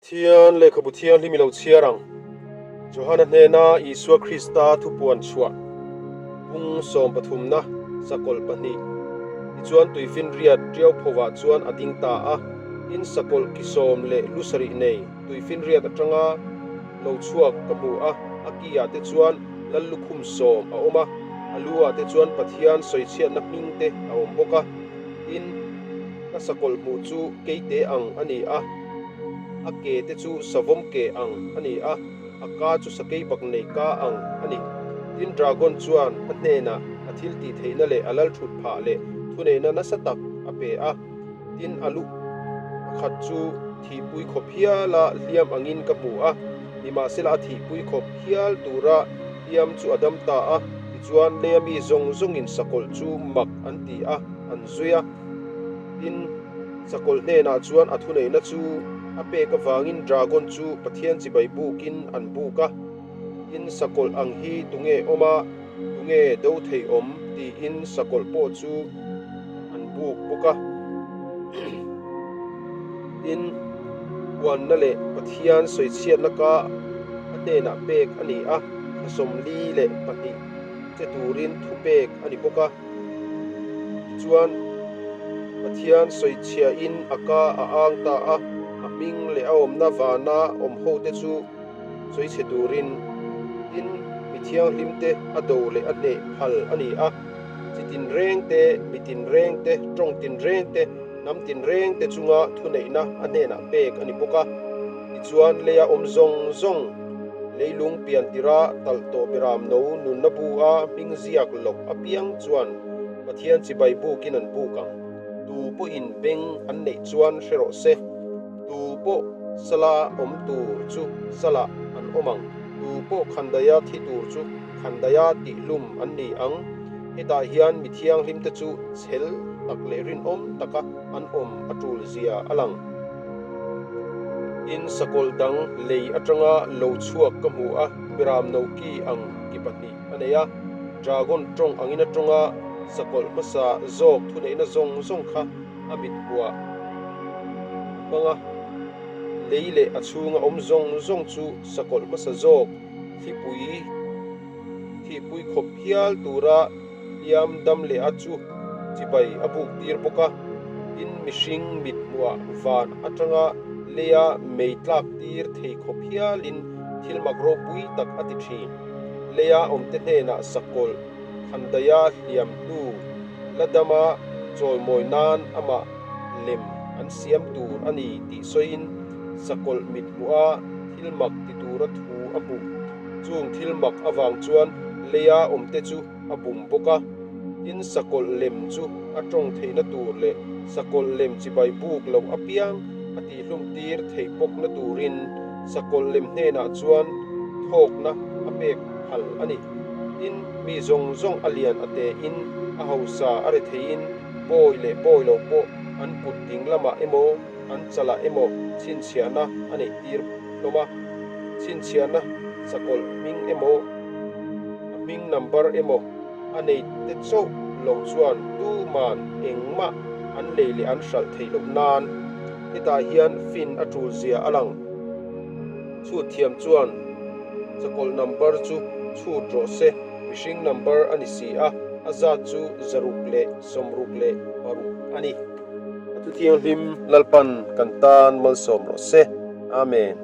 Pathian lehkhabu thianghlim i lo chhiar ang. Johana hnena Isua Krista thupuan chhuah bung sawmpathumna sakawlh pahnih tichuan tuifinriat tiau phovah chuan a ding ta a. Tin, sakawlh ki sawm leh lu sarih nei tuifinriat atanga lo chhuak ka hmu a, a ki ah te chuan lal lukhum sawm a awm a, a lu ah te chuan Pathian sawichhiatna hming te a awm bawk a. Tin, ka sakawlh hmuh chu keite ang a ni a, a ke te chu savawm ke ang a ni a, a ka chu sakei bak nei ka ang a ni. Tin, dragon chuan a hnenah a thil tih theihna leh a lal thut phah leh thuneihna nasa tak a pe a. Tin, a lu pakhat chu thihpui khawp hiala hliam angin ka hmu a, nimahsela a thihpui khawp hial tura hliam chu a dam ta a. Tichuan, leia mi zawng zawngin sakawlh chu mak an ti a, an zui a. Tin, sakawlh hnenah chuan a thuneihna chu a pek avangin dragon chu Pathian chibai bukin an buk a. Tin, sakawlh ang hi tunge awm a, tunge do thei awm tiin sakawlh pawh chu an buk bawk a. Tin, huanna leh Pathian sawichhiatna ka a hnenah pek a ni a, thla 42 che turin thupek a ni bawk a. Tichuan, Pathian sawichhiahin a ka a ang ta a, a hming leh a awmna vana awm hote chu sawichhe turin, tin, mi thianghlimte a do leh a hneh phal a ni a. Chi tinreng te, mi tinreng te, tawng tinreng te, hnam tinreng te chunga thuneihna a hnenah pek a ni bawk a. Tichuan, leia awm zawng zawng, leilung pian tira talh tawh beram no nunna bu a hming ziak loh apiang chuan Pathian chibai bukin an buk ang. Tu pawhin beng an neih chuan hre rawh se. Tu pawh sala awm tur chu salah an awm ang. Tu pawh khandaia thi tur chu khandaia tihhlum an ni ang. Hetah hian mi thianghlimte chu chhel tak leh rinawm taka an awm a tul zia a lang. Tin, sakawlh dang lei atanga lo chhuak ka hmu a, Biram no ki ang ki pahnih a nei a. Dragon tawng angin a tawng a, sakawlh hmasa zawk thuneihna zawng zawng kha a mit hmuah a hmang a, lei leh a chhunga awm zawng zawng chu sakawlh hmasa zawk thlipui thihpui khawp hial tura hliam dam leh a chu chibai a buk tir bawk a. Tin, mihring mit hmuah van atanga leia mei tlak tir thei khawp hialin thil mak ropui tak a ti thin. Leia awmte hnenah sakawlh khandaia hliam hnu la dama chawimawi nan amah lem an siam tur a ni tih sawiin sakawlh mit hmuha thil mak ti tura thu a hmuh. Chung thil mak avang chuan leia awmte chu a bum bawk a. Tin, sakawlh lem chu a tawng theihna tur leh sakawlh lem chibai buk loh apiang a tihhlum tir theih bawkna turin sakawlh lem hnenah chuan thawkna a pek phal a ni. Tin, mi zawng zawng a lian a tein, a hausa a ri theiin, bawi leh bawi lo pawh an kut ding lamah emaw, an chalah emaw chhinchhiahna a neih tir hlawm a. Chhinchhiahna sakawlh hming emaw, a hming number emaw a nei te chauh lo chuan tuman engmah an lei leh an hralh theih loh nan hetah hian fin a tul zia a lang. Chhut thiam chuan chakawlh number chu chhut rawh se, mihring number a ni si a, a zat chu 666 a ni. A thuthianghlim Lalpan kan tan malsawm rawh se. Amen.